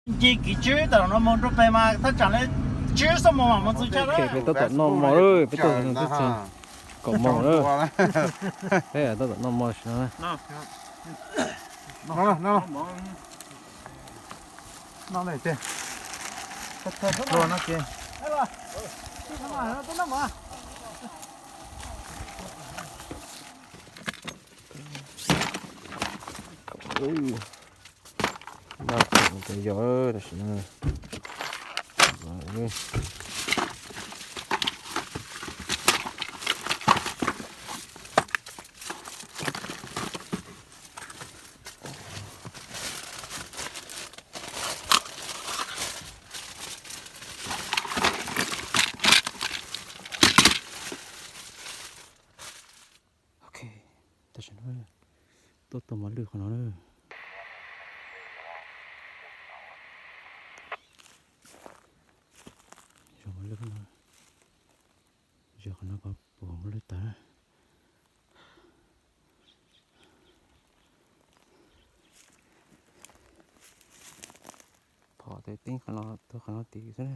Nce kiv tswb tam no mus rau pem mas thaj tsam li tswb xuab moos mam mus txog chaw. Peb tuaj tom noj mov lawm, peb tuaj txog kaum moos lawm. Peb tuaj tom noj mov no. Noj tseem cov yos tam sim no. Ok, tam sim no tuaj tua mos lwj qhov no na. Zov mos lwj no, zov qhov no kom puas mos lwj tas. Phom tes teeb qhov no, tua qhov no tid xwb.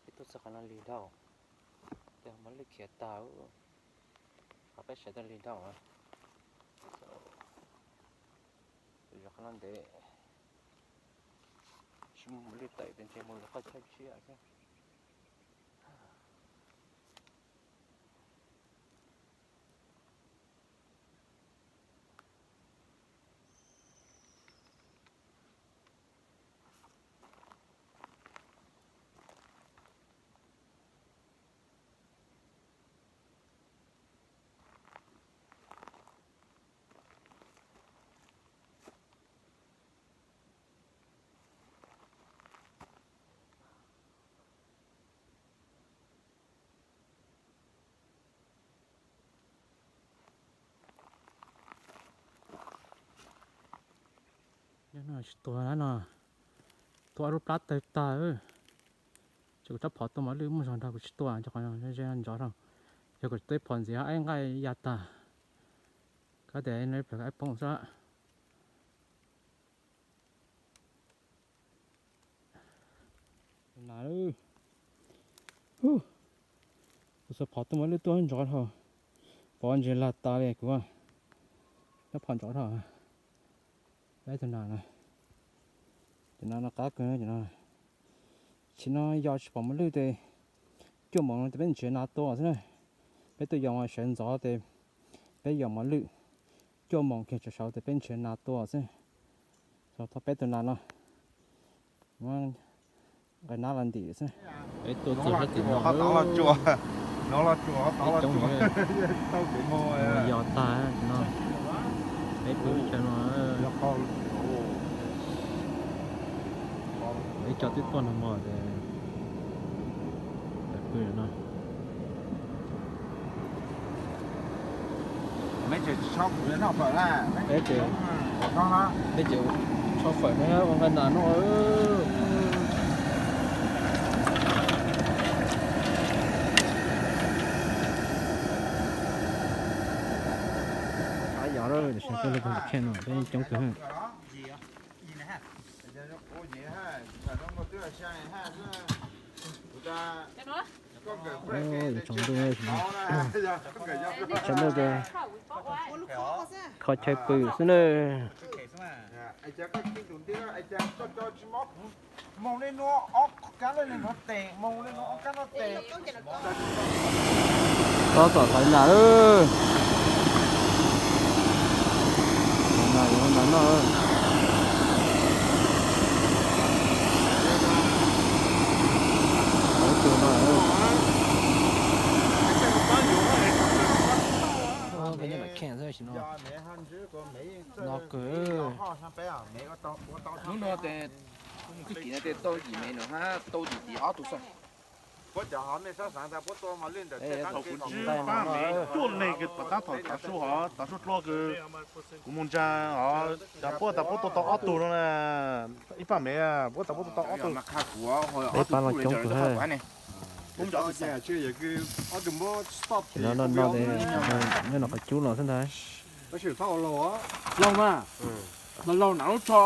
Peb tuaj txog qhov no lig dhau, ces mos lwj khiav tag, qhov peb sawv tuaj lig dhau. Zov qhov no ntev, tsis muaj mos lwj tawm ces ntshe mus zov qhov chaw tshiab xwb. Nyob no tsis tuag na no, tuag ob lub plab tawg tag. Ces kuv rab phom tua mos lwj muaj zog nrog kuv tsis tuag, cov qhov ze ntov rau. Yog kuv twb phom ntxiv aib nqaij ya tag, kab tias no ib pliag aib poob xwb. Nas, kuv xuas phom tua mos lwj tuaj ntsos dhau, pov ntses lag tas li kuv, rab phom ntsos dhau. Peb tus nas na, cov nas no qab kawg no. Tam sim no yos tsis pom mos lwj tes cuaj moos no tes peb nrhiav nas tua xwb na. Peb tuaj yos mas sawv ntxov tes peb yos mos lwj cuaj moos kiag tsaus saud tes peb nrhiav nas tua xwb. Txog thaum peb tus nas no, nqa nab los ntim xwb. Peb tuaj txog sab tim no, coob, yos tag no, peb pw ib co no, peb ib co twb tuaj nag hmo ces pw no. Peb ces tshov fawm no ua nqaij nas noj. Qab yos lawm, tam sim no peb coob kawg. Tshav ntuj, tshav ntuj ces kho chaw pw xwb na. Tab tom hlais nas lawm. Nas yuav nas noj. Tus no, peb nyob lawm kheej xwb sim no. No kawg. Hnub no tes, tag kis no tes tau yim mev no hab tau yim tim ob tug xwb. Puab cov hov mej sab xaav tas puab tua mos lwj ntawm tej qaab kev kom kuv tsis paab me cuaj leeg kws pov tab tom tav su hov tav su dlua kws kuv moog ntsaa hov tas puab tas puab tua tau ob tug no na. Ib paab me puab tas puab tua tau ob tug. Peb paab los coob kawg. Nyob no qhov cub los xwb ntag. Laug mas, mas laug nam lub tsho,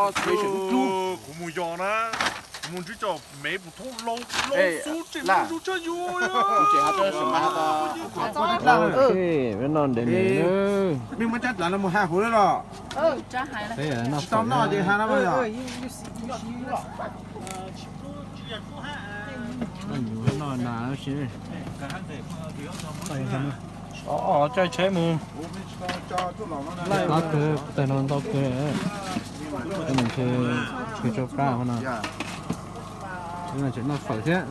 kuv mus yos na, kuv mus ntsib cov me pus thoob laug, laug xub tseem laug zus tshaj yuav. Noj ntev ntev. Mej muab tsab dlav no mus has huv lawm los? Tsis tau noj ces has no mas yog. Noj nas si. Caij tsheb mus. Qab kawg, tag no ntau kawg. Ntshe kws tsau qab no. Tseem noj fawm thiab.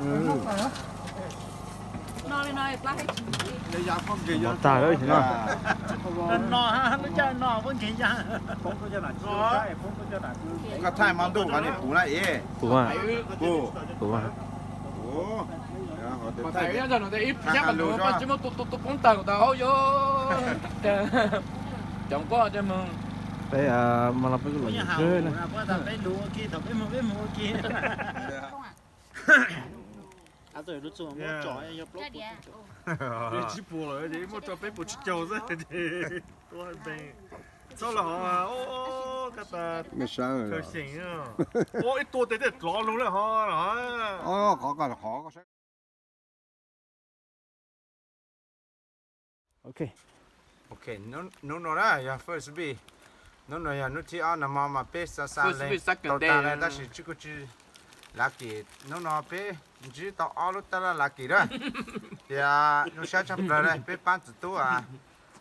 Mov tag lawm no. Koj thaij mas ntuj qhov ni puv na es. Puv mas. Puv mas. Ib pab tsis muab tus tus poob tawg tau hauv yuav. Cov nquab cov moog. Peb mas los peb kuj lug xwb na. Peb tsib puas lawm ces muab tso peb puas tsib caug xwb. Txhob los hov, koj tas khaws xyeem. Ua ib tua tes tej dlov lug lawm hov. Hnub no na yog first week, hnub no yog hnub thib ob nag hmo mas peb xa xa le tau tag lawm tab sis tsis kuj tsis lucky. Hnub no peb ntsib tau ob lub tab laj lucky na. Tias zoo sab tshaj plaws le peb paab txiv tub,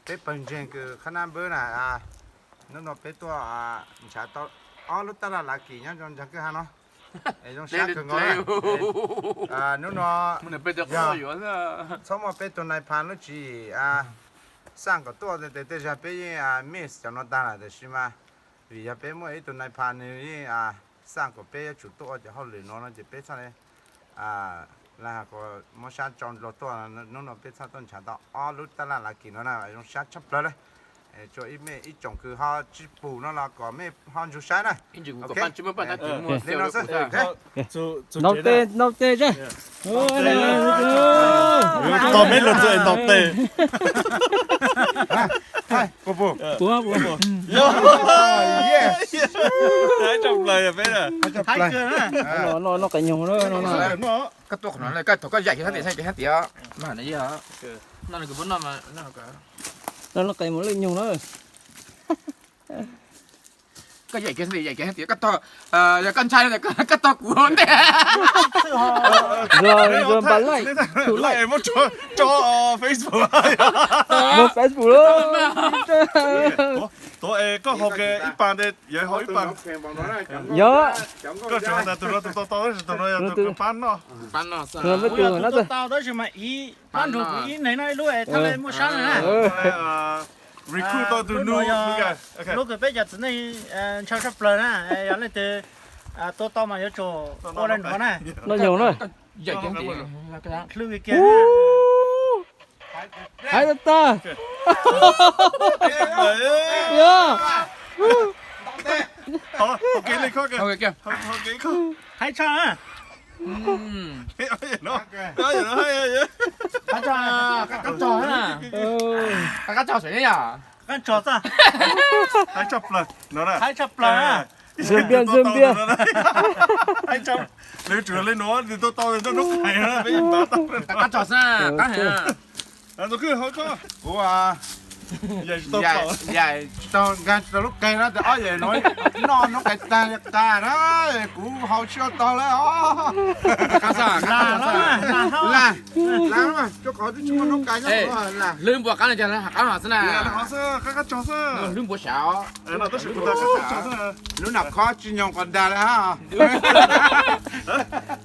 peb pawg ntseeg kws qhab nab npawb na. Hnub no peb tuaj nrhav tau ob lub tab laj lucky nyob zoo ntawm kwj ha no. Es zoo sab kawg nkaus. Hnub no txhob muaj peb tug nai phas lub tswv yim xaj kom tuaj tes tej zag peb yeej miss cov no tag lawm tab sis mas vim yog peb muaj ib tug nai phas nws yeej xaj kom peb yuav tsum tuaj ua cov hauj lwm no no ces peb txhaj le muab sab tso dlua tuaj. Hnub no peb txhaj tuaj nrhav tau ob lub tab laj lucky no na, zoo sab tshaj plaws le. Tsua ib mej ib tsoom kws ho tsis pum no los kom mej ho ntsug saib na. Li no xwb. Ntaus tes, ntaus tes seb. Tos meb lug txug ntaus tes. Noj qe nyuag na. Koj tuaj qhov no, koj thaij kiag hab tias, thaij kiag hab tias. Noj qe mus lwj nyuag na. Koj yaim kiag hab tias, yaim kiag hab tias, koj tog, yog koj ntshai no koj tog kuv ntej. Npaj laij, tug laij. Muab tso Facebook. Muab Facebook lawm. Tuav es koj haus ke ib pas ntej, yog haus ib pas. Yog. Koj tsuas has tas tus no tus tau tau tab sis tus no yog tus kws pab noj. Tus no peb tus no tab sis mas ib pab nrug kuv ib neeg noj ib lub es thaj le muaj sab na. Recruit tau tus nus. Lub kws peb cov txiv neej ntshaw tshaj plaws na, yog leej twg tua tau mas yuav tsum ua le nrov na. Noj nyoog na. Hlwb kiag. Hais tag. Hais tshaj. Hais tshaj, qab tshaj xwb yom. Qab tshaj xwb. Hais tshaj plaws no na. Hais tshaj plaws na. Ntxwg npias, ntxwg npias. Lawv tsuas li no nws tua tau nws noj lub qe na, peb yeej npav tau. Qab tshaj xwb, qab heev. Tus kwj hauv koj. Kuv yaim tsis tau, yaim tsis tau, nkag tsis tau lub qe na, tes ob yaim no noj lub qe tag li qas na, kuv haus tsis tau lawm os. Qab xwb, qab xwb. Lam, lam, tsuas qhov twb tsis muaj lub qe nyob. Hlwb npua qab no ces qab no xwb na. Qab tshaj xwb. Hlwb npua sav. Hnub no khob tsis nyoog qos dag li hab.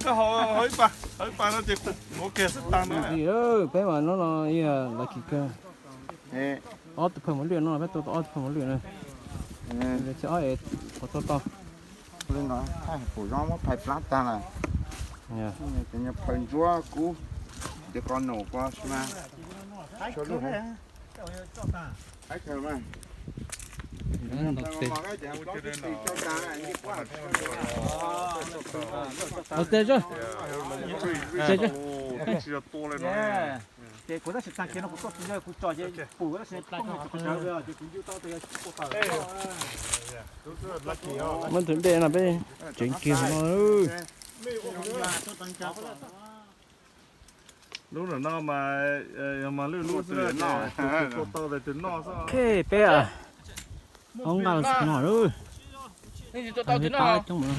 Koj haus ib pas, haus ib pas no ces ua kiag xwb tag no. Peb mas hnub no lucky kawg. Ob tug phawj mos lwj no, peb tua tau ob tug phawj mos lwj na. Tsis ob es qhov tua tau. Li no thaij pum zoo muab phais plab tag lawm. Ces nyo phawj ntsuab kub. Ces koj num koj sib mas. Ntau tes. Ntau tes. Ces kuv tab sis tag kiag no kuv tuaj tsis yog kuv tso ces pum tab sis poob tus qhov ntawd ces kuv ncu tau tus yog pum tawm. Muab tus dej no peb tseev kiag no. Lub no mas yog mas lwj lub xwb, tus tua tau tus noj xwb. Ok, peb hoob nqaj los txog no lawm. Peb pab coob mus.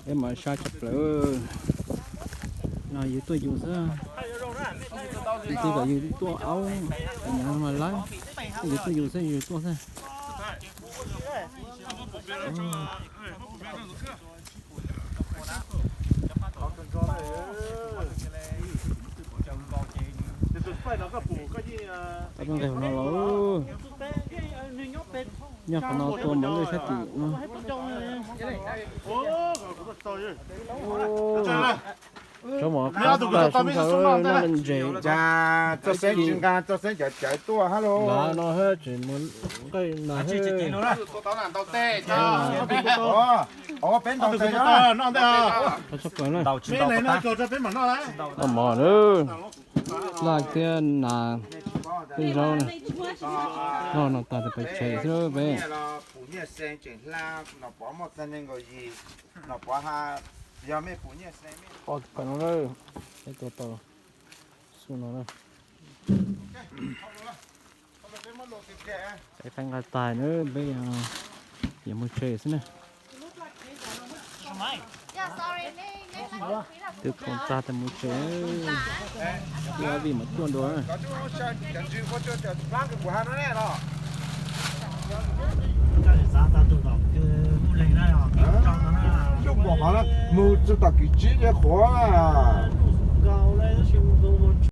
Peb mas sab tshaj plaws. No yus tuaj yus xwb. Yus tuaj kom yus tuaj aub, nyav mas lawm. Yus tuaj yus xwb, yus tuaj xwb. Tau nqes no los. Nyob qhov no tua mov lwj sab tim no. Tsob mov qab tag sub nrau no ntses. Cas txoj xeeb tsis nqa txoj xeeb cawv cawv tuaj hab los? Lav no hab tseem mus nqaij na. Noj mov na. Laj thiab nas, tej zaub na. Noj no tas tes pais tsev xwb peb. Pom tus pais no na, peb tua tau xub no na. Peb faib nqaij tag na, peb yuav mus tsev xwb na. Twb khoom tag tas mus tsev, ib ob vij mam tuaj dua. Lub mom qhov mus txog tom kwv tsib ces qhuav.